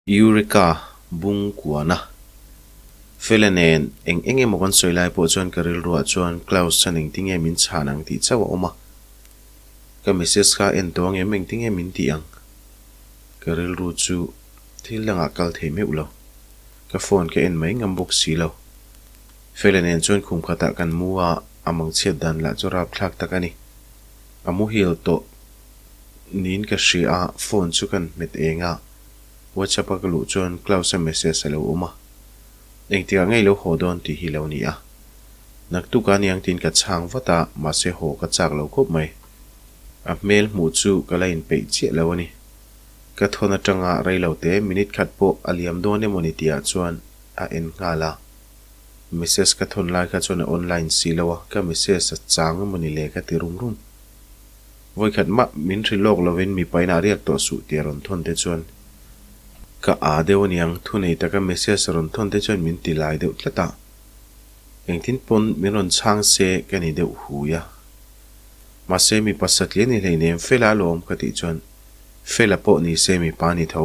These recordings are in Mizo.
Eureka bung kuana Fela nen eng eng emaw kan sawi lai pawh chuan ka rilruah chuan Klaus chuan engtinge min chhan ang tih chauh a awm a. Ka message kha en tawh angem engtinge min tih ang? Ka rilru chu thil dangah kal thei meuh lo. Ka phone ka en mai ngam bawk si lo. Fela nen chuan khum khatah kan mu a, a mangchhiat dan lah chu rapthlak tak a ni. A muhil tawh niin ka hria a, phone chu kan hmet eng a. WhatsApp a ka luh chuan Klaus-a message a lo awm a, engtikah ngei lo haw dawn tih hi lo ni a. Naktuk a niang tiin ka chhang vat a, mahse haw ka chak lo khawp mai. A hmel hmuh chu ka la inpeih chiah lo a ni. Ka thawn atanga rei lo te minute khat pawh a liam dawn emaw ni tihah chuan a en nghal a. Message ka thawn lai kha chuan a online si lo a, ka message a chang emaw ni le ka ti rum rum. Vawikhat mah min hrilh lawk lovin mipa inah riak tawh suh tih a rawn thawn te chuan ka â deuh aniang, thunei taka message a rawn thawn te chuan min ti lai deuh tlat a, engtin pawn min rawn chhang se ka ni deuh hui a. Mahse mipa satliah ni hleinem Fela alawm ka tih chuan Fela pawh ni se mipa ni tho.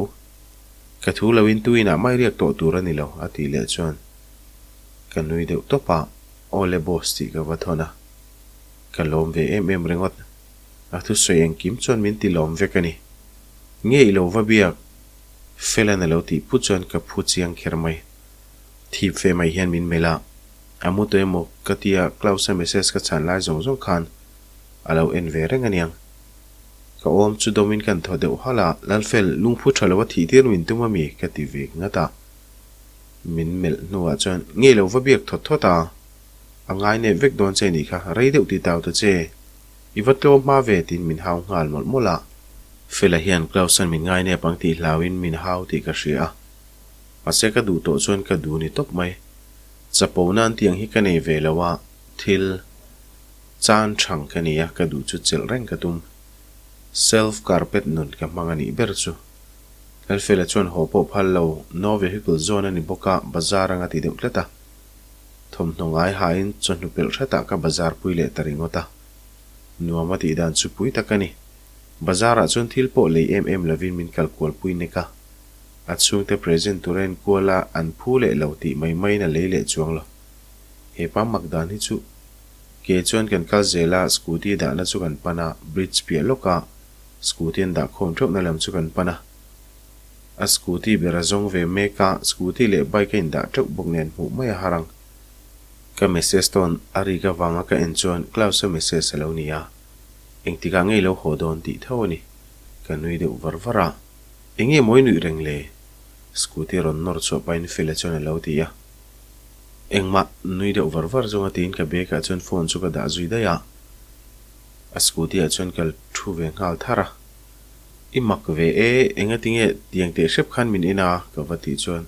Ka thu loin tu inah mai riak tawh tur a ni lo a tih leh chuan ka nui deuh tawp a, aw le boss tih ka va thawn a. Ka lawm ve em em ringawt. A thusawi engkim chuan min ti lawm vek a ni. Nge i lo va biak? Felan a lo tih put chuan ka phu chiang kher mai. Thip ve mai hian min melh a, a mu tawh emaw ka tia Klaus-a message ka chhan lai zawng zawng khan a lo en ve reng aniang. Ka awm chu dawmin kan thaw deuh halh a, Lalfel, lungphu tha lo a thih tir min tum ami? ka ti ve ngat a. Min melh hnuah chuan, Nge i lo va biak thawt thawt a? A ngai nep vek dawn che nih kha, rei deuh ti tau ta che. I va tlawm hma ve tiin min hau nghal mawlh mawlh a. Fela hian Klaus-a'n min ngai nep ang tih hlauin min hau tih ka hria a. Mahse ka duh tawh chuan ka duh ni tawp mai. Chapo nan tiang hi ka nei ve lo a, thil chan thang ka nei a, ka duh chu chelh reng ka tum. Self carpet nun ka hmang a nih ber chu. Lalfela chuan haw pawh phal lo, no vehicle zone a ni bawk a, bazar anga ti deuh tlat a. Thawmhnaw ngai hain chawhnu pelh hretah ka bazar pui leh ta ringawt a. Nuam a tih dan chu pui tak a ni. Bazar ah chuan thil pawh lei em em lovin min kal kual pui nek a. A chhungte present tur a enkual a an phu leh lo tih mai maiin a lei leh chuang lo. He pa mak dan hi chu ke chuan kan kal zel a, scooty dahna chu kan pan a, bridge piah lawk a scooty an dah khawm theuhna lam chu kan pan a. A scooty ber a zawng ve mek a, scooty leh bike a indah teuh bawk nen hmuh mai a har ang. Ka message tawn a rik avanga ka en chuan Klaus-a message a lo ni a, engtikah nge i lo haw dawn tih tho a ni. Ka nui deuh var var a, Enge mawi nuih reng le? Scooty rawn nawr chhuah pahin Fela chuan a lo ti a. Engmah nui deuh var var zawnga tiin ka bag ah chuan phone chu ka dah zui daih a, a scooty ah chuan ka thu ve nghal thar a. I mak ve e, engatinge tiang teh hrep khan min en a? ka va tih chuan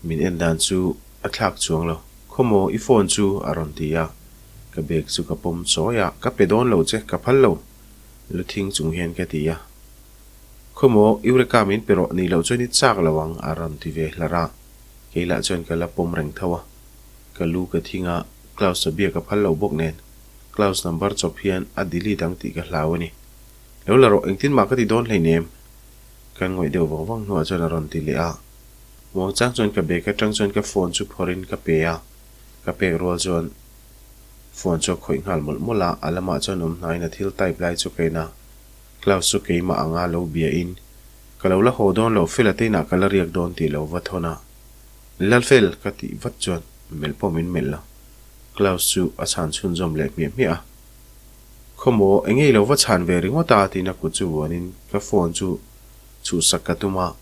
min en dan chu a thlak chuang lo. Khawmaw i phone chu a rawn ti a, ka bag chu ka pawm chawi a, ka pe dawn lo che, ka phal lo lu thing chung hian ka ti a. Khawmaw Eureka min pe rawh nih loh chuan i chak lo ang a rawn ti ve hlar a, kei lah chuan ka la pawm reng tho a, ka lu ka thing a, Klaus a biak a phal lo bawk nen Klaus number chawp hian a delete ang tih ka hlau a ni. Lo la rawh, engtin mah ka ti dawn hleinem. Kan ngawih deuh vang vang hnuah chuan a rawn ti leh a. Muangchang chuan ka bag atang chuan ka phone chu phawrhin ka pe a, ka pek rual chuan phone chu a khawih nghal mawlh mawlh a, a lamah chuan awm hnaiin a thil type lai chu ka en a, Klaus chu keimah anga lo biain, Ka lo la haw dawn lo, Fela te inah ka la riak dawn tih lo va thawn a. Lalfel! ka tih vat chuan melh pawh min melh lo. Klaus chu a chhan chhunzawm leh hmiah hmiah a. Khawmaw, enge i lo va chhan ve ringawt a? tiin a kut chu vuanin ka phone chu chhuhsak ka tum a,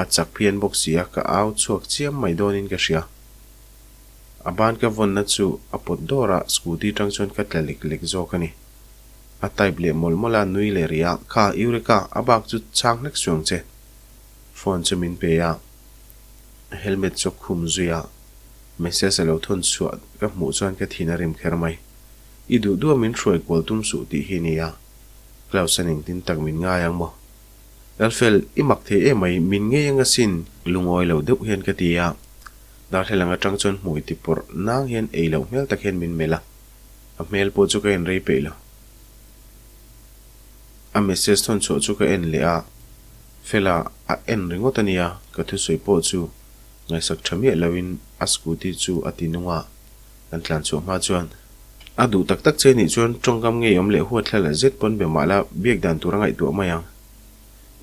a chak phian bawk si a, ka au chhuak chiam mai dawnin ka hria. A ban ka vawnna chu a pawt dawr a, scooty tang chuan ka tla lek lek zawk a ni. A type leh mawlh mawlh a, nui leh rih a, Kha, Eureka, a bak chu chhang hlek suang che. Phone chu min pe a, helmet chu a khum zui a, message a lo thawn chhuah ka hmuh chuan ka thin a rim kher mai. I duh duh a min hruai kual tum suh tih hi nia. Klaus a engtin tak min ngai ang maw? Lalfel, i mak thei em mai, min ngei anga sin lungawi lo deuh hian ka ti a. Darthlalang atang chuan hmui ti pawrh nang hian ei loh hmel tak hian min melh a. A hmel pawh chu ka en rei peih lo. A message thawn chhuah chu ka en leh a, Fela, A en ringawt a nia, ka thusawi pawh chu ngaihsak tha miah loin a scooty chu a ti nung a, kan tlan chhuah hma chuan a duh tak tak che nih chuan tawngkam ngeiawm leh huat thla la zet pawn be mah la biak dan tur a ngaihtuah mai ang.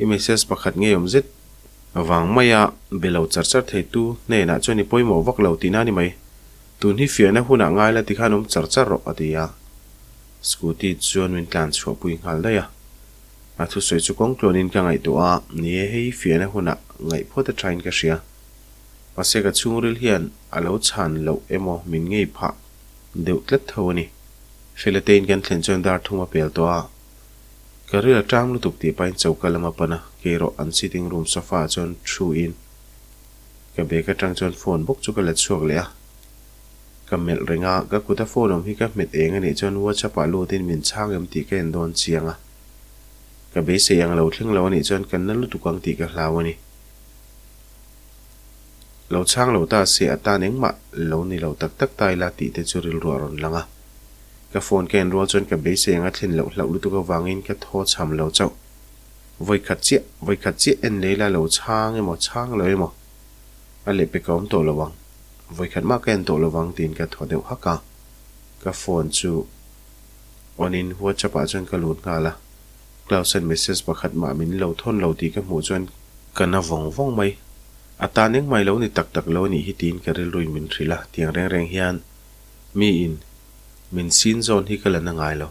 I message pakhat ngeiawm zet vang maia be lo char char theitu hnenah chuan i pawimawh vak lo tihna a ni mai. Tun hi fiahna hunah ngai la tikhan awm char char rawh a ti a, scooty chuan min tlan chhuahpui nghal daih a. A thusawi chu kawng tluanin ka ngaihtuah a, ni e hei fiahna hunah ngaih phawt a thain ka hria. Mahse ka chhungril hian a lo chhan loh emaw min ngei phah deuh tlat tho a ni. Felatein kan thlen chuan dar thum a pel tawh a, ka ril a tang lutuk tih pahin choka lam a pan a, kei rawh an sitting room sofa ah chuan thu in ka bag atang chuan phone bawk chu ka la chhuak leh a. Ka melh reng a, ka kuta phone awm hi ka hmet eng a nih chuan WhatsApp ah lutin min chhang em tih ka en dawn chiang a. Ka beisei ang lo thleng lo a nih chuan kan na lutuk ang tih ka hlau a ni. Lo chhang lo ta se a tan engmah lo ni lo tak tak ta ila tih te chu rilru a rawn lang a. Ka phone ka en rual chuan ka beisei ang a thlen loh hlauh lutuk avangin ka thaw chham lo chauh. Vawikhat chiah, vawikhat chiah en leh ila lo chhang emaw chhang lo emaw a lehpek a awm tawh lo ang. Vawikhat mah ka en tawh lo vang tiin ka thaw deuh hak a. Ka phone chu on in WhatsApp ah chuan ka lut nghal a, Klaus-a'n message pakhat mah min lo thawn lo tih ka hmuh chuan ka na vawng vawng mai. A tan engmah i lo ni tak tak lo a nih hi tiin ka rilruin min hrilh a, tiang reng reng hian miin min sin zawn hi ka la na ngai lo.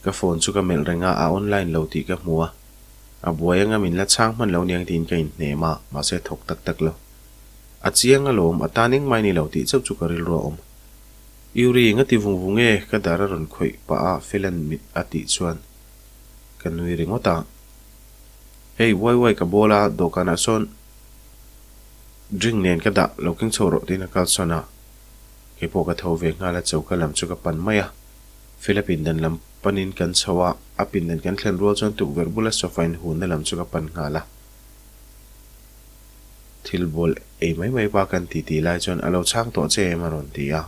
Ka phone chu ka melh reng a, a online lo tih ka hmu a, a buai anga min la chhang hman lo niang tiin ka inhnem a, mahse thawk tak tak lo. A chiang alawm, a tan engmah i ni lo tih chauh chu ka rilru a awm. Yuri, nga ti vung vung e, ka dar a rawn khawih pah a Felan mit a tih chuan ka nui ringawt a. Hei, uai uai ka bawl a, dawhkanah sawn drink nen ka dah, lo keng chho rawh tiin a kal sawn a. Kei pawh ka tho ve nghal a, choka lam chu ka pan mai a. Fela pindan lam panin kan chho a, a pindan kan thlen rual chuan tukverh bula sofa in hunna lam chu ka pan nghal a. Thil bawl ei mai mai pa kan ti tih lai chuan a lo chhang tawh che em a rawn ti a.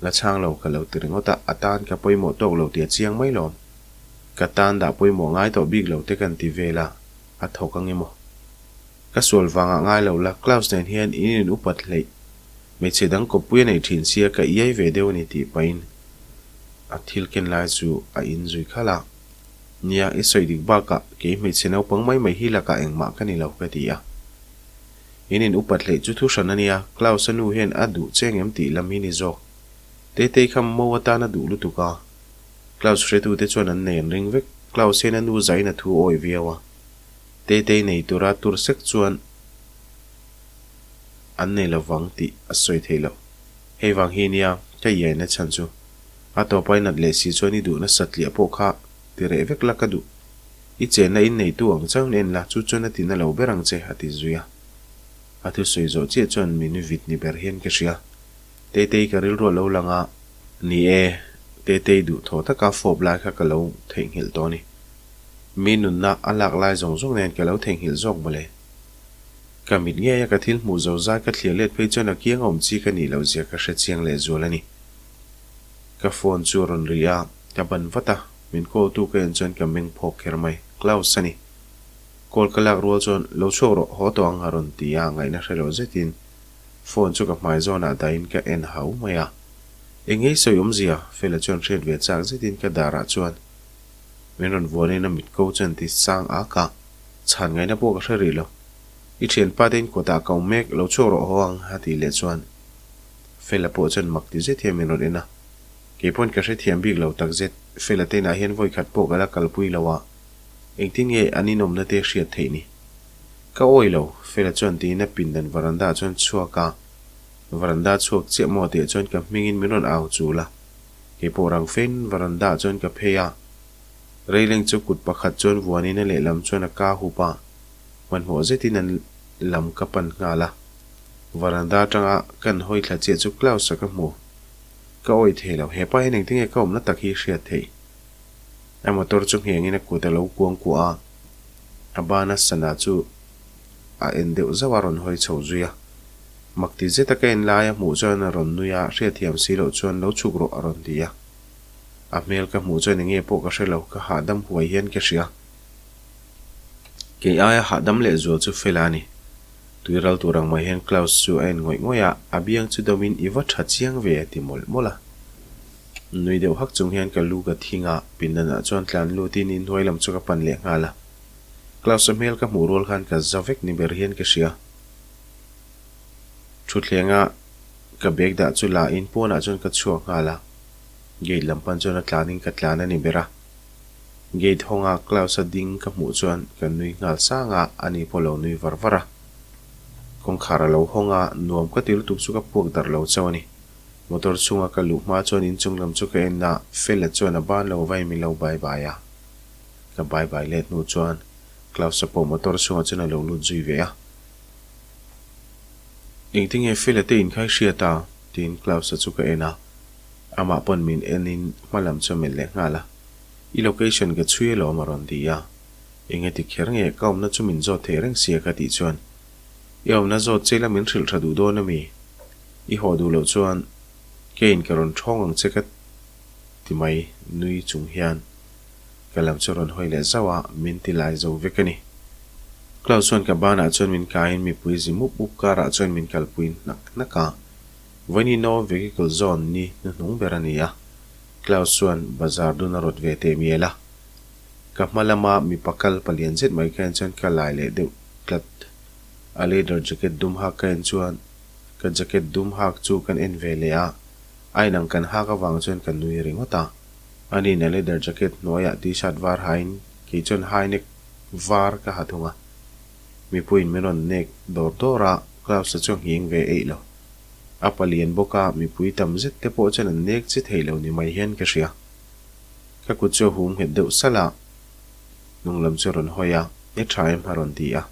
La chhang lo ka lo ti ringawt a, a tan ka pawimawh tawk lo tih a chiang mai lawm. Ka tan dah pawimawh ngai tawh bik lo te kan ti vel a, a thawk ang emaw. Ka sual vangah ngai lo la, Klaus nen hian in in upat hleih. Hmeichhe dang kawppui a neih thin sia ka iai ve deuh a ni tih pahin a thil ken lai chu a in zui khalh a. Nia, i sawi dik bakah kei hmeichhe naupang mai mai hi lakah engmah ka ni lo ka ti a. In in upat hleih chu thu hran a nia, Klaus-a nu hian a duh che ngem tih lam hi ni zawk. Tetei kha mo atan a duh lutuk a. Klaus hretute chuan an nei an ring vek, Klaus hian a nu zain a thu awi viau a. Tetei nei tura tur sek chuan an nei lovang tih a sawi theih loh. Hei vang hi nia, ka iaina chhan chu. A tawpa i nat leh si chuan i duhna satliah pawh kha ti reh vek la ka duh. I chenna in neitu ang chauhin en la, chu chuan a ti na lo ber ang che, a ti zui a. A thusawi zawh chiah chuan min vit ni ber hian ka hria. Tetei ka rilru a lo lang a. Ni e, Tetei duh thaw taka fawp lai kha ka lo theihnghilh tawh a ni. Mi nunna a lak lai zawng zawng nen ka lo theihnghilh zawk mawle. Ka mit ngei a ka thil hmuh zo zai ka thlir let phei chuan a kiang awm chi ka nih loh zia ka hre chiang leh zual a ni. Ka phone chu a rawn ri a, ka ban vat a, min call tu ka en chuan ka meng phawk kher mai, Klaus a ni. Call ka lak rual chuan, Lo chhuak rawh, haw tawh ang a rawn ti a, ngaihna hre lo zetin phone chu ka hmai zawnah dahin ka en hau mai a. Eng ngei sawi awmzia? Fela chuan hriat ve chak zetin ka darah chuan min rawn vuanin a mit ko chuan ti sang ak a, chhan ngaihna pawh ka hre rih lo. I thianpa te in kawtah ka awm mek, lo chhuak rawh haw ang a tih leh chuan Fela pawh chuan mak ti zet hian min rawn en a, kei pawn ka hrethiam bik lo tak zet, Fela te inah hian vawi khat pawh ka la kalpui lo a, engtin nge an inawmna te hriat theih ni? Ka awi lo, Fela chuan tiin a pindan varanda ah chuan chhuak a, varanda chhuak chiah maw tih ah chuan ka hmingin min rawn au chul a, kei pawh rang fein varanda ah chuan ka phei a, railing chu kut pakhat chuan vuanin a lehlam chuan a ka hup a, hmanhmawh zetin an lam ka pan nghal a. Varanda atanga kan hawi thla chiah chu Klaus-a ka hmu. Ka awih thei lo, hepa hian engtinge ka awmna tak hi hriat theih? A motor chu nghengin a kut a lo kuang kuah a, a bana sana chu a en deuh zauh a rawn hawi chho zui a. Mak ti zeta ka en lai a hmuh chuan a rawn nui a, hriatthiam si loh chuan lo chhuk rawh a rawn ti a. A hmel ka hmuh chuan enge pawh ka hre lo, ka hahdam huai hian ka hria. Kei aia hahdam leh zual chu Fela a ni. Tui ral tur ang mai hian Klaus chu a en ngawih ngawih a, a biang chu dawmin i va tha chiang ve a ti mawlh mawlh a. Nui deuh hak chung hian ka lu ka thing a, pindanah chuan tlan lutin inhnuai lam chu ka pan leh nghal a. Klaus-a hmel ka hmuh rual khan ka za vek ni ber hian ka hria. Thuthlenga ka bag dah chu la in pawnah chuan ka chhuak nghal a, gate lam pan chuan a tlanin ka tlan a ni ber a. Gate hawnga Klaus-a ding ka hmuh chuan ka nui nghal sang a, ani pawh lo nui var var a. Kawngkhar a lo hawng a, nuam ka ti lutuk chu ka puak darh lo chauh a ni. Motor chhunga ka luh hma chuan inchung lam chu ka en a, Fela chuan a ban lo vain min lo bye bye a. Ka bye bye let hnu chuan Klaus-a pawh motor chhungah chuan a lo lut zui ve a. Engtinge Fela te inkhai hriat a? tiin Klaus-a chu ka en a. Amah pawn min en in hma lam chu a melh leh nghal a. I location ka chhui alawm a rawn ti a. Enge ti kher nge ka awmna chu min zawt thei reng sia ka tih chuan I awmna zawt che la min hrilh tha duh dawn ami? I haw duh loh chuan keiin ka rawn thawng ang che ka ti mai nui chung hian ka lam chu rawn hawi leh zauh a, min ti lai zo vek a ni. Klaus chuan ka banah chuan min kaiin mipui zi mup mup karah chuan min kalpui hnak hnak a. Vawiin no vehicle zone ni hnuhnung ber a ni a, Klaus chuan bazar dun a rawt ve teh mial a. Ka hma lama mipa kal palian zet mai ka en chuan ka lai leh deuh tlat. A leather jacket dum hak ka en chuan ka jacket dum hak chu kan en ve leh a, a inang kan hak avang chuan ka nui ringawt a. Ani'n a leather jacket hnuaiah t-shirt var hain kei chuan high neck var ka ha thung a. Mipuiin min rawn nek dawr dawr a, Klaus-a chu a nghing ve eih lo. A palian bawk a, mipui tam zet te pawh chuan an nek chi thei lo ni mai hian ka hria. Ka kut chu a hum nghet deuh salh a, hnung lam chu a rawn hawi a, I tha em a rawn ti a.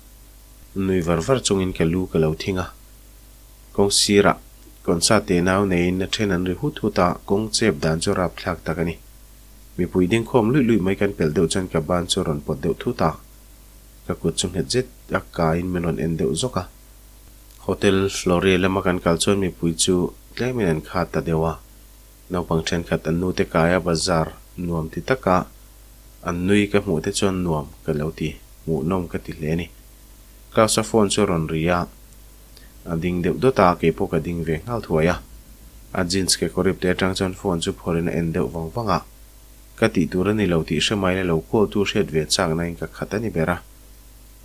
Nui var var chungin ka lu ka lo thing a. Kawng sirah concert te nau neiin a then an ri hut hut a, kawng chep dan chu rapthlak tak a ni. Mipui dingkhawm luih luih mai kan pelh deuh chuan ka ban chu a rawn pawt deuh thut a. Ka kut chu nghet zet a kaiin min rawn en deuh zawk a. Hotel Floria lama kan kal chuan mipui chu tlemin an khat ta deuh a. Naupang thenkhat an nute kaia bazar nuam ti taka an nui ka hmuh te chuan nuam ka lo ti, hmuhnawm ka ti hle a ni. Klaus-a phone chu a rawn ri a, a ding deuh dawt a, kei pawh ka ding ve nghal thuai a. A jeans kekawr ip te atang chuan phone chu phawrhin a en deuh vang vang a. Ka tih tur a ni lo tih hre mai la lo call tu hriat ve chak nain ka khat a ni ber a.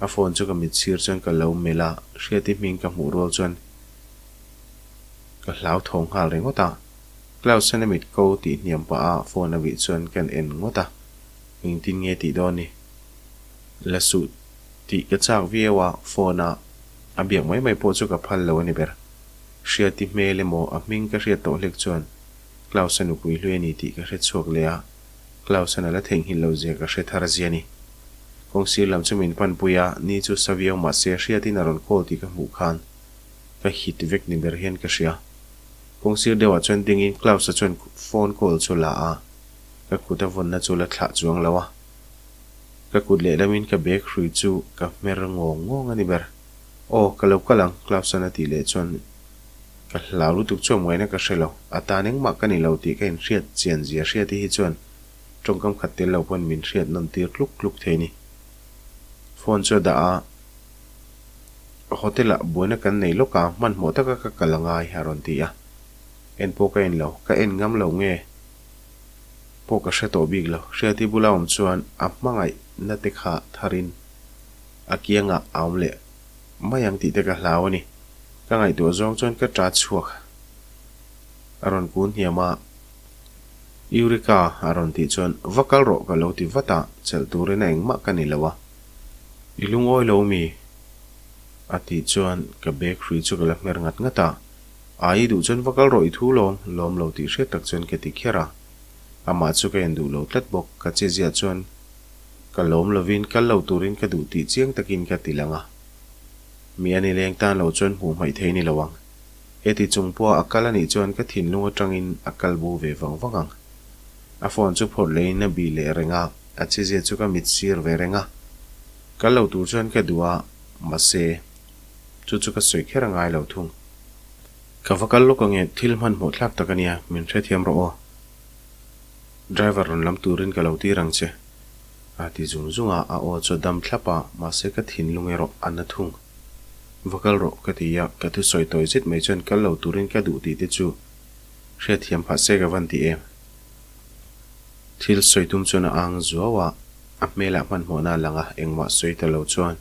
A phone chu ka mit sir chuan ka lo melh a, Hriati hming ka hmuh rual chuan ka hlau tho nghal ringawt a. Klaus-an a mit ko tih hniam pah a phone a bih chuan kan en ngawt a, engtin nge tih dawn ni? La suh tih ka chak viau a, phone a a biak mai mai pawh chu ka phal lo a ni ber. Hriati hmel emaw a hming ka hriat tawh hlek chuan Klaus-a nupui hlui a ni tih ka hre chhuak leh a, Klaus-an a la theihnghilh lo zia ka hre thar zia a ni. Kawngsir lam chu min panpui a, ni chu sa viau mahse hriatin a rawn call tih ka hmuh khan ka hit vek ni ber hian ka hria. Kawngsir deuhah chuan dingin Klaus-a chuan phone call chu la a, ka kut a vawnna chu la thlah chuang lo a. Ka kut lehlamin ka bag hrui chu ka hmer ngawng ngawng a ni ber. Aw, ka lo kal ang, Klaus-an a tih leh chuan ka hlau lutuk chu a muaina ka hre lo. A tan engmah ka ni lo tih ka inhriat chian zia hriati hi chuan tawngkam khat tel lo pawn min hriat nawn tir tluk tluk thei ni. Phone chu a dah a, Hotel ah buaina kan nei lawk a, hmanhmawh taka ka kal a ngai a rawn ti a. En pawh ka en lo, ka en ngam lo nge pawh ka hre tawh bik lo. Hriati bula awm chuan a hmangaihna te kha tharin a kiangah a awm leh mai ang tih te ka hlau a ni. Ka ngaihtuah zawng chuan ka ṭa chhuak a rawn kun hniam a, Eureka a rawn tih chuan va kal rawh ka lo ti vat a, chelh turin a engmah ka ni lo a. I lungawi lo mi? A tih chuan ka bag hrui chu ka la hmer ngat ngat a, Ai i duh chuan va kal rawh i thu lawm, lawm lo tih hriat tak chuan ka ti kher a. Amah chu ka en duh lo tlat bawk, ka che ziah chuan ka lawm lovin kal lo turin ka duh tih chiang takin ka ti lang a. Mi a ni leng tan lo chuan hmuh hmaih thei ni lo ang. Heti chung pawha a kal a nih chuan ka thinlung atangin a kal bo ve vang vang ang. A phone chu phawrh leiin a bih leh reng a, a chezia chu ka mit sir ve reng a. Kal lo tur chuan ka duh a, mahse, chu chu ka sawi kher a ngai lo thung. Ka va kal lawk ange, thil hmanhmawh thlak tak a nia, min hrethiam rawh aw. Driver rawn lam turin ka lo tir ang che. A ti zung zung a, a aw chu a dam thlap a, mahse ka thinlung erawh a na thung. Va kal rawh ka ti a, ka thusawi tawi zet mai chuan kal lo turin ka duh tih te chu hriatthiam phah se ka van ti em. Thil sawi tum chuan a ang zuau a, a hmelah hmanhmawhna a lang a, engmah sawi ta lo chuan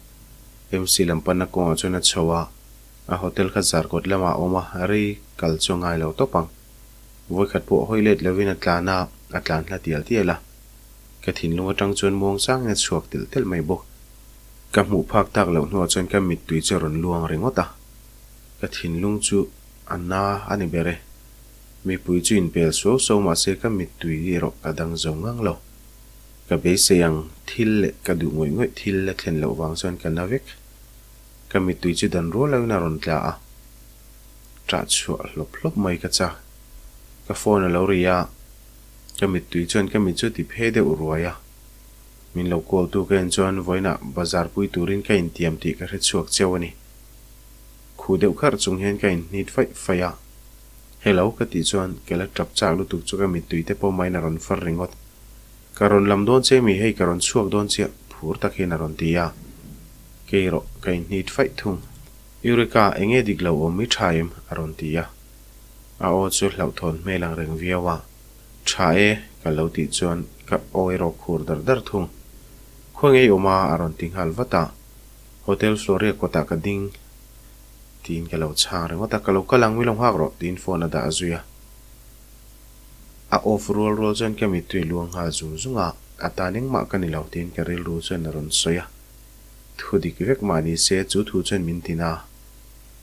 MC lam panna kawngah chuan a chho a, a hotel kha zarkawt lamah a awm a, rei kal chu a ngai lo tawp ang. Vawikhat pawh hawi let lovin a tlan a, a tlan hla tial tial a. Ka thinlung atang chuan muang changin a chhuak telh telh mai bawk. Ka hmuh phak tak loh hnuah chuan ka mittui chu a rawn luang ringawt a. Ka thinlung chu a na a ni ber e. Mipui chu inpel suau suau mah se ka mittui erawh ka dang zo ngang lo. Ka beisei ang thil leh ka duh ngawih ngawih thil la thlen loh vang chuan ka na vek. Ka mittui chu dan rual loin a rawn tla a. Ṭah chhuah hlawp hlawp mai ka chak. Ka phone a lo ri a. Ka mittui chuan ka mit chu ti phe deuh ruai a. Min lo call tu ka en chuan vawiinah bazar pui turin ka intiam tih ka hre chhuak cheu a ni. Khu deuh kharh chung hian ka inhnit faih faih a. Hello ka tih chuan ka la tap chak lutuk chu ka mittui te pawh main a rawn far ringawt. Ka rawn lam dawn che mi hei ka rawn chhuak dawn chiah phur tak hian a rawn ti a. Kei rawh ka inhnit faih thung. Eureka enge dik lo awm i tha em? a rawn ti a. A aw chu hlauhthawn hmel ang reng viau a. Tha e, ka lo tih chuan ka aw erawh khur dar dar thung. Khua ngei awm a, a rawn ti nghal vat a. Hotel Floria kawtah ka ding tiin ka lo chhang ringawt a, ka lo kal ang mi lo nghak rawh tiin phone a dah zui a. A off rual rual chuan ka mittui luang nghal zung zung a, a tan engmah ka ni lo tiin ka rilru chuan a rawn sawi a. Thu dik vek mah ni se chu thu chuan min tin a.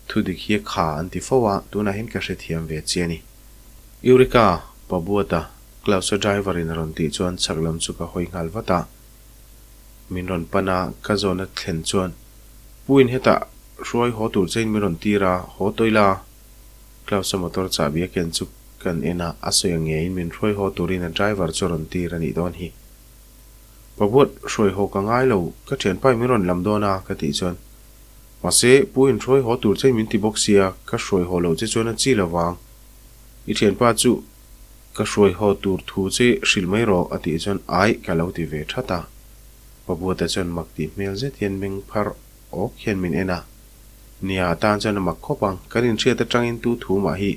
Thu dik hi a kha an ti fo a, tunah hian ka hrethiam ve chiah a ni. Eureka! Pa Buata, Klaus-a driver in a rawn tih chuan chhak lam chu ka hawi nghal vat a. Min rawn pan a, ka zawhna thlen chuan, Pu in hetah hruai haw tur chein min rawn tir a, haw tawih la. Klaus-a motor chahbi a ken chu kan en a, a sawi ang ngeiin min hruai haw turin a driver chu a rawn tir a nih dawn hi. Pa Buat, hruai haw ka ngai lo, ka thianpa in min rawn lam dawn a, ka tih chuan, Mahse, Pu in hruai haw tur chein min ti bawk sia, ka hruai haw loh che chuan a chi lo vang. I thianpa chu ka hruai haw tur thu che hrilh mai rawh a tih chuan aih ka lo ti ve that a. Pabuata chuan mak tih hmel zet hian meng phar awk hian min en a. Nia a tan chuan a mak khawp ang, kan inhriat atangin tu thu mah hi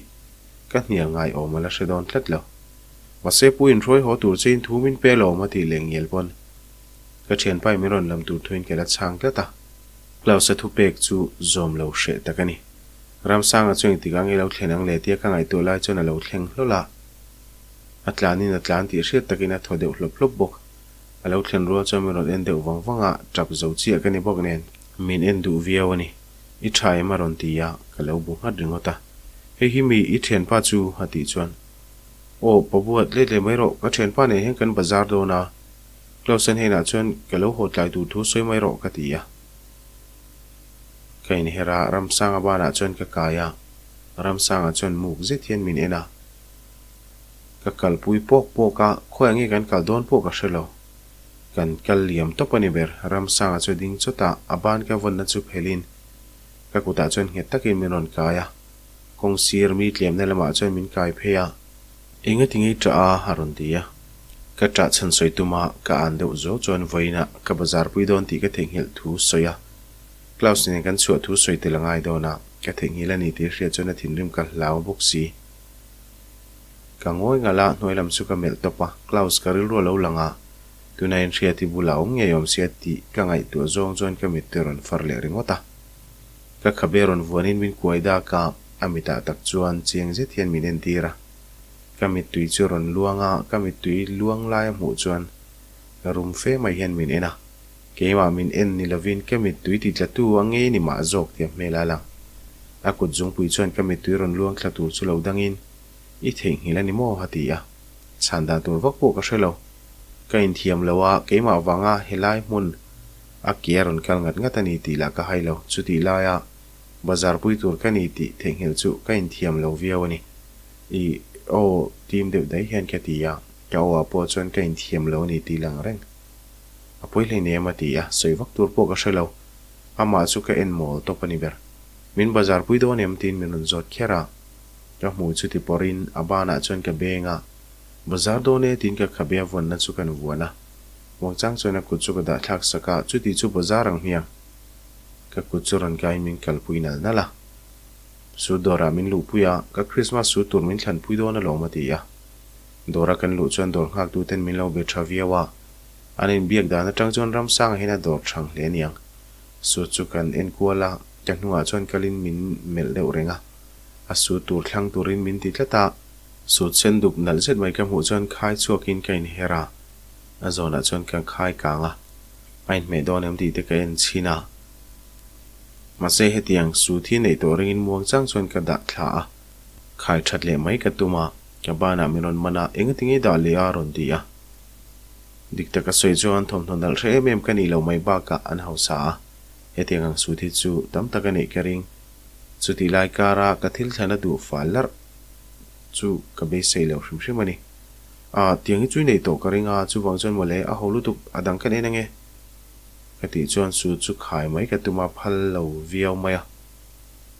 ka hnial ngai awm a la hre dawn tlat lo. Mahse pu inhruai haw tur chein thu min pe lawm a tih leh ngial pawn ka thianpa in min rawn lam tur thuin ka la chhang tlat a. Klaus-a thupek chu zawm lo hreh tak a ni. Ramsanga chu engtik ang i lo thlen ang le tia ka ngaihtuah lai chuan a lo thleng hlawl a. A tlanin a tlan tih hriat takin a thaw deuh hlawp hlawp bawk. A lo thlen rual chuan min rawn en deuh vang vang a, tap zo chiah ka ni bawk nen. Min en duh viau a ni. I tha em a rawn ti a, ka lo bu nghat ringawt a. Hei hi mi i thianpa chu a tih chuan, Aw, pa buat let leh mai rawh, ka thianpa nen hian kan bazar dawn a. Clausen hnenah chuan ka lo haw tlai tur thu sawi mai rawh ka ti a. Ka inher a, Ramsanga banah chuan ka kai a, Ramsanga chuan muk zet hian min en a. Ka kalpui pawk pawk a, khawiah nge kan kal dawn pawh ka hre lo. Kan kal liam tawp a ni ber, Ramsanga chu a ding chawt a, a ban ka vawnna chu phelhin ka kutah chuan nghet takin min rawn kai a. Kawng sir mi tlemna lamah chuan min kai phei a. Engati ngei ṭah a? a rawn ti a. Ka ṭah chhan sawi tuma ka an deuh zo chuan vawiinah ka bazar pui dawn tih ka theihnghilh thu sawi a. Klaus nen kan chhuah thu sawi tel a ngai dawn a, ka theihnghilh a ni tih hriat chuan a thinrim ka hlau bawk si. Ka ngawi ngalh a, hnuai lam chu ka melh tawp a, Klaus ka rilru a lo lang a, tuna in hriat hi bulah awm ngei awm sia tih ka ngaihtuah zawng chuan ka mittui a rawn far leh ringawt a. Ka khabe rawn vuanin min kuai dak a, a mitah tak chuan chiang zet hian min entir a. Ka mittui chu rawn luang a, ka mittui luang lai a hmuh chuan rum fe mai hian min en a. Keimah min en ni lovin ka mittui ti tlatu a ngei ni mah zawk tia hmel a lang. A kut zungpui chuan ka mittui rawn luang thla tur chu lo dangin, I theihnghilh a ni maw? a ti a. Chhan dan tur vak pawh ka hre lo. Ka inthiam lo a, keimah vanga helai hmun a ke a rawn kal ngat ngat a ni tih lah ka hai lo. Chutih laia bazar pui tur ka ni tih theihnghilh chu ka inthiam lo viau a ni. I aw tim deuh daih hian ka ti a, ka aw ah pawh chuan ka inthiam lo a ni tih lang reng. A pawi hleinem a ti a, sawi vak tur pawh ka hre lo. Amah chu ka en mawl tawp a ni ber. Min bazar pui dawn em tiin min rawn zawt kher a. Ka hmuh chu ti pawrhin a banah chuan ka beng a, Bazar dawn e tiin ka khabe a vawnna chu kan vuan a. Muangchang chuan a kut chu ka dah thlak sak a, chuti chu bazar ang hmiang. Ka kut chu rawn kaiin min kalpui nal nal a. Suit dawrah min luhpui a, ka Krismas suit tur min thlanpui dawn alawm a ti a. Dawra kan luh chuan dawr nghaktuten min lo be tha viau a. An inbiak dan atang chuan Ramsanga hian a dawr thang hle aniang. Suit chu kan enkual a, ka hnungah chuan kalin min melh deuh reng a. A suit tur thlang turin min ti tlat a. Suit sen dup nalh zet mai ka hmuh chuan khai chhuakin ka inher a. A zawnah chuan ka khai kang a, a inhmeh dawn em tih te ka en chhin a. Mahse hetiang suit hi neih tawh ringin muang chang chuan ka dah thla a, khai that leh mai ka tum a, ka banah min rawn man a, engati nge dah leh a rawn ti a. Dik taka sawi chuan thawmhnaw nalh hre em em ka nih loh mai bakah an hausa a, hetiang ang suit hi chu tam tak a neih ka ring. Chutih lai kara ka thil thlan a duh fal larh chu ka beisei lo hrim hrim a ni. A, tiang hi chu i neih tawh ka ring a, chuvang chuan mawle a ho lutuk a dang kan en ange ka tih chuan suit chu khai mai ka tum a, phal lo viau mai a.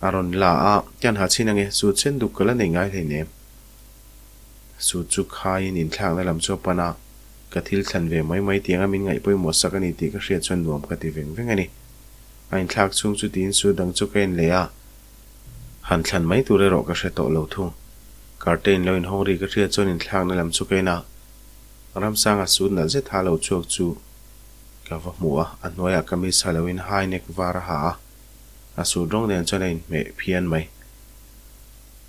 A rawn la a, kan ha chhin ange, suit sen duk ka la nei ngai hleinem. Suit chu khaiin inthlakna lam chu a pan a, ka thil thlan ve mai mai tianga min ngaih pawimawh sak a ni tih ka hriat chuan nuam ka ti veng veng a ni. A inthlak chhung chu tiin suit dang chu ka en leh a. Han thlan mai tur erawh ka hre tawh lo thung. Curtain lo inhawng ri ka hriat chuan inthlakna lam chu ka en a, Ramsanga suit nalh zet ha lo chhuak chu ka va hmu a, a hnuaiah kamis ha loin high neck var a ha a, a suit rawng nen chuan a inhmeh phian mai.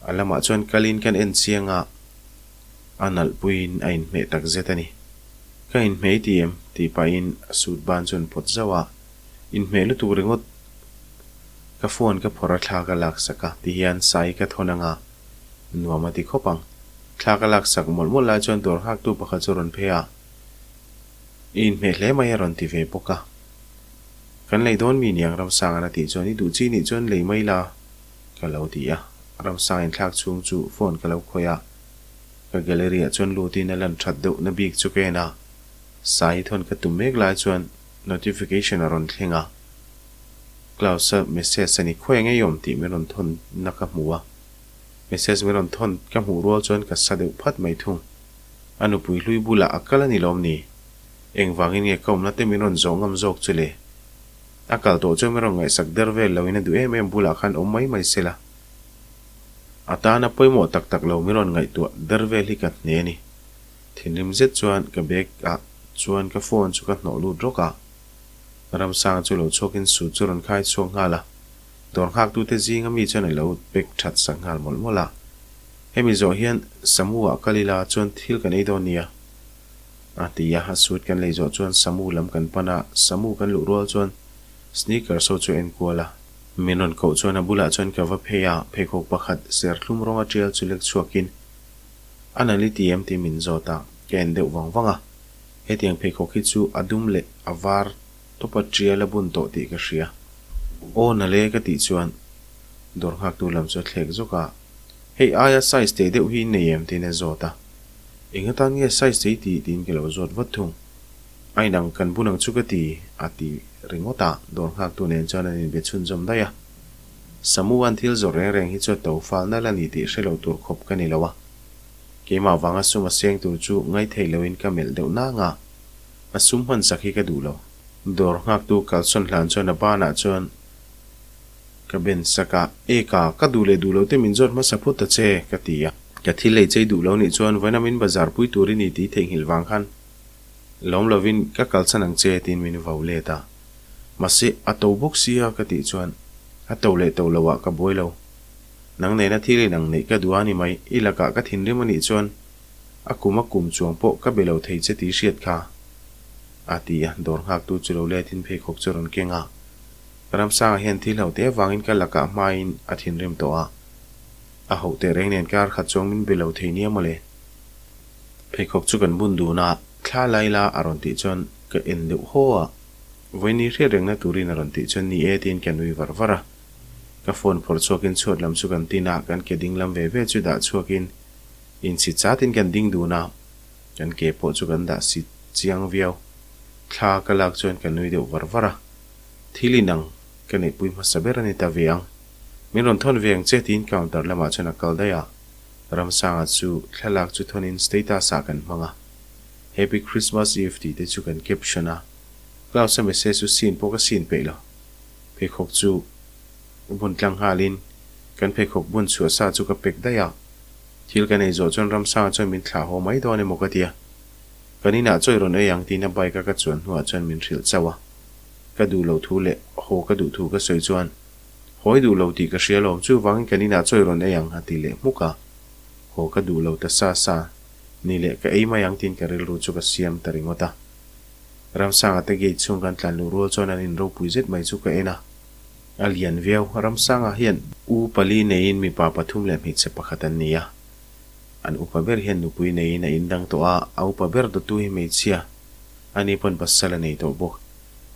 A lamah chuan kalin kan en chiang a, a nalhpuiin a inhmeh tak zet a ni. Ka inhmeh i ti em? tih pahin a suit ban chu an pawt zauh a, inhmeh lutuk ringawt Ka phone ka phawrh a thla ka lak sak a ti hian sai ka thawn anga nuam a ti khawp ang. Thla ka lak sak mawlh mawlh lai chuan dawr nghaktu pakhat chu rawn phei a, I inhmeh hle mai a rawn ti ve bawk a. Kan lei dawn mi niang Ramsanga'n a tih chuan i duh chi nih chuan lei mai la ka lo ti a. Ramsang inthlak chhung chu phone ka lo khawih a, ka gallery ah chuan lutin a lan that deuh na bik chu ka en a, sai thawn ka tum mek lai chuan notification a rawn thleng a. Klaus-a message a ni khawi ngei awm tih min rawn thawn na ka hmu a, message min rawn thawn ka hmuh rual chuan ka sa deuh phat mai thung. A nupui hlui bulah a kal a ni lawm ni? Engvangin nge ka awmna te min rawn zawh ngam zawk chu le? A kal tawh chuan min rawn ngaihsak der vel loin a duh em em bulah khan awm mai mai sela. A tana pawimawh tak tak lo min rawn ngaihtuah der vel hi ka hne a ni. Thinrim zet chuan ka bag ah chuan ka phone chu ka hnawh lut rawk a. Ramsanga chu lo chhuakin suit chu rawn khai chhuak nghal a, dawr nghaktute zinga mi chuan a lo pack that sak nghal mawlh mawlh a. Hemi zawh hian Samu ah kal ila chuan thil kan ei dawn nia a ti a, a suit kan lei zawh chuan Samu lam kan pan a, Samu kan luh rual chuan sneakers ho chu a enkual a. Min rawn koh chuan a bulah chuan ka va phei a, pheikhawk pakhat serthlum rawng a tial chu lek chhuakin a nalh i ti em tih min zawt a, ka en deuh vang vang a. Hetiang pheikhawk hi chu a dum leh a var tawpa tial a bun tawh tih ka hria. Aw nale ka tih chuan dawr nghaktu lam chu a thlek zawk a, Hei aia size teh deuh hi in nei em? tiin a zawt a. Eng atan nge size te i tih? tiin ka lo zawt vat thung. A inang kan bun ang chu ka ti, a ti ringawt a, dawr nghaktu nen chuan an inbe chhunzawm daih a. Samu-a'n thil zawrh reng reng hi chu a to fal nalh a ni tih hre lo tur khawp ka ni lo a. Keimah vanga sum a seng tur chu ngaithei loin ka melh deuh nang a, a sum hman sak hi ka duh lo. Dawr nghaktu kalsawn hlan chuan a banah chuan ka ben sak a, Eka, ka duh leh duh lo te min zawt hmasa phut ta che, ka ti a. Ka thil lei chei duh lo nih chuan vawiin min bazar pui tur i ni tih theihnghilh vang khan lawm lovin ka kalsan ang che tiin min vau let a. Mahse, a to bawk sia ka tih chuan a to leh to loah ka buai lo. Nang nena thil inang neih ka duh a ni mai, i lakah ka thinrim a nih chuan a kum a kum chuang pawh ka be lo thei che tih hriat kha. A ti a, dawr nghaktu chu lo letin pheikhawk chu a rawn keng a. Ramsanga hian thil ho te avangin ka lakah hmain a thinrim tawh a, a hoh teh reng nen kar khat chuang min be lo thei nia mawle. Pheikhawk chu kan bun dun a, thla lai la a rawn tih chuan ka en deuh haw a, vawiin hriat rengna turin a rawn tih chuan ni e tiin ka nui var var a. Ka phone phawrh chhuakin chhuat lam chu kan tin a, kan ke ding lam ve ve chu dah chhuakin inchhi chatin kan ding dun a, kan ke pawh chu kan dah si chiang viau. Thla ka lak chuan ka nui deuh var var a, thil inang ka neihpui hmasa ber a ni ta ve ang. Min rawn thawn ve ang che tiin counter lamah chuan a kal daih a, Ramsanga chu thlalak chu thawnin status ah kan hmang a. Happy Christmas Eve tih te chu kan caption a. Klaus-a message chu seen pawh ka seen peih lo. Pheikhawk chu bun tlang nghalin kan pheikhawk bun chhuah sa chu ka pack daih a. Thil ka nei zawh chuan Ramsanga chuan min thlah haw mai dawn emaw ka ti a. Kan inah chawi rawn ei ang tiin a bike a ka chuan hnuah chuan min hrilh chauh a. Ka duh loh thu leh haw ka duh thu ka sawi chuan Hawi duh lo tih ka hria lawm, chuvangin kan inah chawi rawn ei ang a ti leh hmuk a. Haw ka duh lo ta sa sa, ni leh ka ei mai ang tiin ka rilru chu ka siam ta ringawt a. Ramsanga te gate chhung kan tlan luh rual chuan an inropui zet mai chu ka en a. A lian viau, Ramsanga hian u pali neiin mipa pathum leh hmeichhe pakhat an ni a. An upa ber hian nupui neiin a indang tawh a, a upa ber dawttu hi hmeichhia, ani pawn pasal a nei tawh bawk.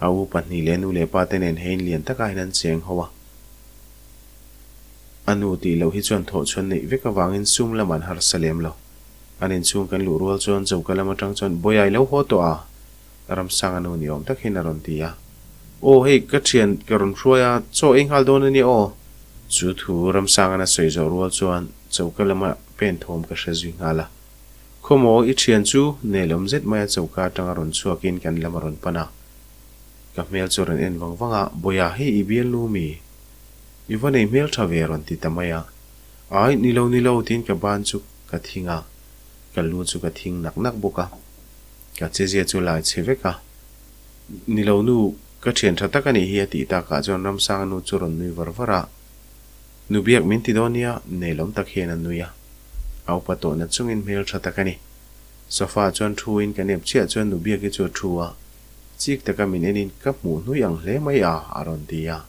A u pahnih leh nu leh pa te nen hein lian takah hian an cheng ho a. A nu tih loh hi chuan thawh chhuan neih vek avangin sum lam an harsa lem lo. An inchhung kan luh rual chuan choka lam atang chuan Bawia i lo haw tawh a? Ramsang a nu ni awm tak hian a rawn ti a. Aw hei ka thian ka rawn hruai a, chaw ei nghal dawn a nia aw. Chu thu Ramsangan a sawi zawh rual chuan choka lama pen thawm ka hre zui nghal a. Khawmaw i thian chu nelawm zet maia choka atanga rawn chhuakin kan lam a rawn pan a. Ka hmel chu a rawn en vang vang a, Bawia hei i bialnu mi? I va nei hmel tha ve a rawn ti ta mai a. Ai, ni lo ni lo tiin ka ban chu ka thing a, ka lu chu ka thing nak nak bawk a. Ka chezia chu lai chhe vek a. Ni lo nu, ka thian tha tak a nih hi a tih takah chuan Ramsanga nu chu rawn nui var var a. Nu biak min ti dawn nia, nelawm tak hian a nui a. A upa tawhna chungin hmel tha tak a ni. Sofa chuan thu in ka nep chiah chuan nu biaki chu a thu a. Chik taka min enin ka hmuh hnui ang hle mai a, a rawn ti a.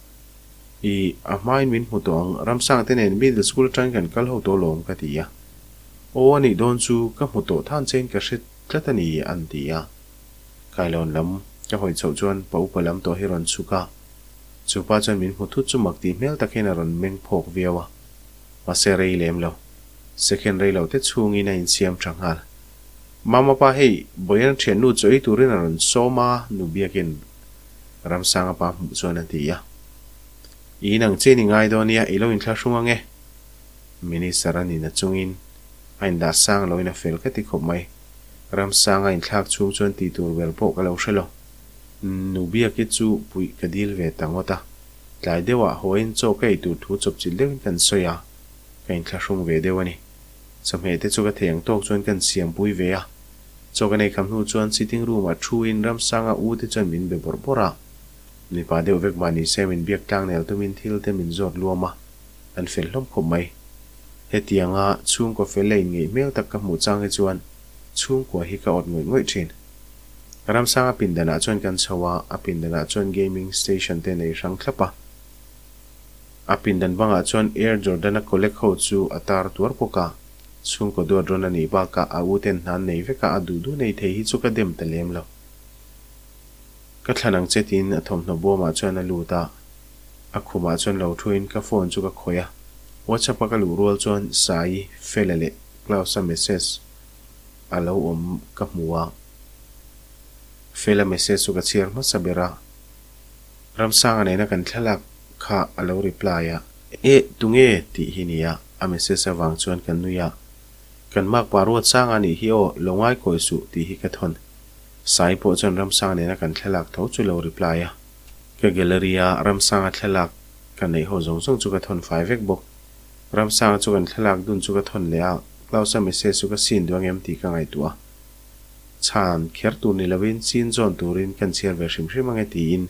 I, a hmain min hmu tawh ang, Ramsang te nen middle school atangin kan kal ho tawh lawm ka ti a. Aw a nih dawn chu ka hmu tawh than chein ka hre tlat a ni an ti a. Kailawn lam ka hawi chhoh chuan pa upa lam tawh hi rawn chhuk a. Chu pa chuan min hmu thut chu mak tih hmel tak hian a rawn meng phawk viau a. Mahse rei lem lo. Second rei lo te chhungin a insiam tha nghal. Mama pa hei Boyan thiannu chaw ei turin a rawn sawm a, nu biakin Ramsanga pa hmuh chuan a ti a. I inang chen i ngai dawn nia, i lo inthlahrung ang e. Minister a nihna chungin a indah sang loin a fel ka ti khawp mai. Ramsanga inthlak chhung chuan tih tur ber pawh ka lo hre lo. Nu Biaki chu puih ka dil ve ta ngawt a. Tlai deuhah hawiin chaw ka ei tur thu chawpchilh deuhin kan sawi a, ka inthlahrung ve deuh a ni. Chawhmeh te chu ka thei ang tawk chuan kan siampui ve a. Chaw ka nei kham hnu chuan sitting room ah thu in Ramsanga u te chuan min be bawrh bawrh a. Mipa deuh vek mah ni se min biak tlang nel tumin thil te min zawt luam a, an fel hlawm khawp mai. Hetianga chhungkaw fel leh inngeih hmel tak ka hmuh chang hi chuan chhungkua hi ka awt ngawih ngawih thin. Ramsanga pindan ah chuan kan chho a, a pindan ah chuan gaming station te nei hrang thlap a. A pindan bangah chuan Air Jordan-a collect ho chu a tar tuar bawk a, chhungkaw duat rawn a nih bakah a u ten hna an nei vek a, a duh duh nei thei hi chu ka dem ta lem lo. Ka thlan ang che tiin a thawmhnaw bawmah chuan a lut a, a khumah chuan lo thuin ka phone chu ka khawih a, WhatsApp-a ka luh rual chuan Sai, Fela leh Klaus-a message a lo awm ka hmu a, Fela message chu ka chhiar hmasa ber a. Ramsanga nena kan thlalak kha a lo reply a. Eh, tunge? tih hi nia, a message avang chuan kan nui a. Kan makpa Ruatsanga nih hi aw, lo ngai kawi suh tih hi ka thawn. Sai pawh chuan Ramsanga nena kan thlalak tho chu lo reply a. Ka gallery a Ramsanga thlalak ka neih ho zawng zawng chu ka thawn fai vek bawk. Ramsanga chu kan thlalak dun chu ka thawn leh a, Klaus-a message chu ka sin duh angem tih ka ngaihtuah a. Chhan kher tur ni lovin chin zawn turin kan chhiar ve hrim hrim ange tiin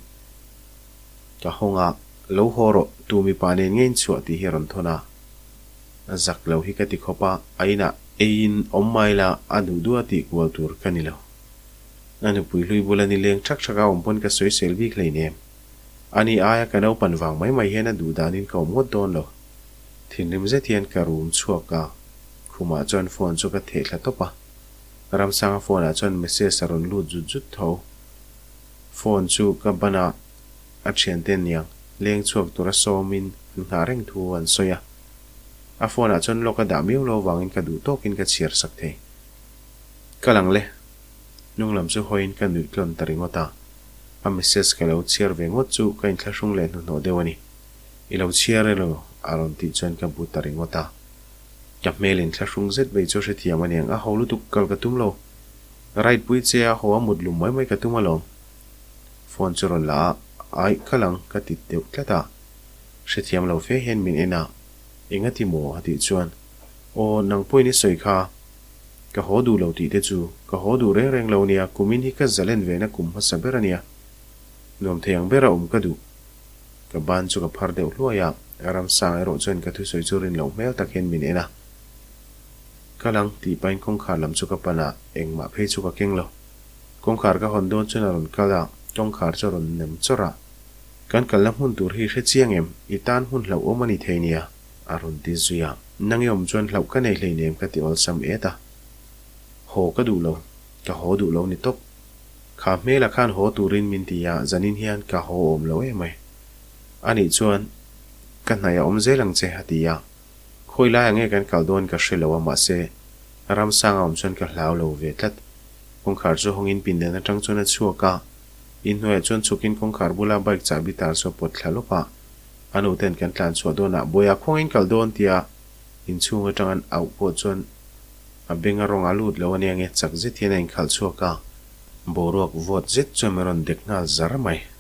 ka hawng a, lo haw rawh, tu mipa nen nge in chhuah tih hi a rawn thawn a, a zak lo hi ka ti khawp a, a inah eiin awm mai la a duh duh a tih kual tur ka ni lo. A nupui hlui bula nileng thak thak a awm pawn ka sawisel bik hleinem. Ani aia ka naupan vang mai mai hian a duh danin ka awm ngawt dawn lo. Thinrim zet hian ka rum chhuak a, khumah chuan phone chu ka theh thla tawp a. Ramsanga phone ah chuan message a rawn lut zut zut tho. Phone chu ka ban a, a thiante niang leng chhuak tura sawmin an nghah reng thu an sawi a. A phone ah chuan lock a dah miau lo vangin ka duh tawkin ka chhiar sak thei. Ka lang le. Hnung lam chu hawiin ka nuih tlawn ta ringawt a. A message ka lo chhiar ve ngawt chu ka inthlahrung leh hnuhnawh deuh a ni. I lo chhiar elo? a rawn tih chuan ka bu ta ringawt a. Ka hmel inthlahrung zet mai chu hrethiam a niang, a ho lutuk kal ka tum lo. Ride pui che a haw a mut lum mai mai ka tum alawm. Phone chu rawn la a, aih kal ang ka ti deuh tlat a. Hrethiam lo fe hian min en a, engati maw a tih chuan, Aw nang pawhin i sawi kha, ka haw duh lo tih te chu ka haw duh reng reng lo nia, kumin hi ka zalen ve na kum hmasa ber a nia. Nuam thei ang bera awm ka duh. Ka ban chu ka phar deuh hluai a, Ramsang erawh chuan ka thusawi chu rin loh hmel tak hian min en a. Kal ang tih pahin kawngkhar lam chu ka pan a, engmah phei chu ka keng lo. Kawngkhar ka hawn dawn chuan a rawn kal a, kawngkhar chu a rawn nem chawrh a. Kan kalna hmun tur hi hre chiang em? I tan hmun hlauhawm a ni thei nia, a rawn ti zui a. Nang i awm chuan hlauh ka nei hleinem ka ti awlsam et a. Haw ka duh lo, ka haw duh lo ni tawp. Kha hmela khan haw turin min ti a, zanin hian ka haw awm lo emai. Anih chuan ka hnaih a awm zel ang che, a ti a. Khawi laiah nge kan kal dawn ka hre lo a, mahse Ramsanga awm chuan ka hlau lo ve tlat. Kawngkhar chu hawngin pindan atang chuan a chhuak a, inhnuaiah chuan chhukin kawngkhar bula bike chahbi tar chu a pawt thla lawp a. A nuten kan tlan chhuah dawnah Buaia khuangin kal dawn tia inchhung atang an auh pawh chuan a beng a rawng a lut lo ania nge chak zet hian a inkhalh chhuak a. Boruak vawt zet chuan min rawn dek nghal zar mai.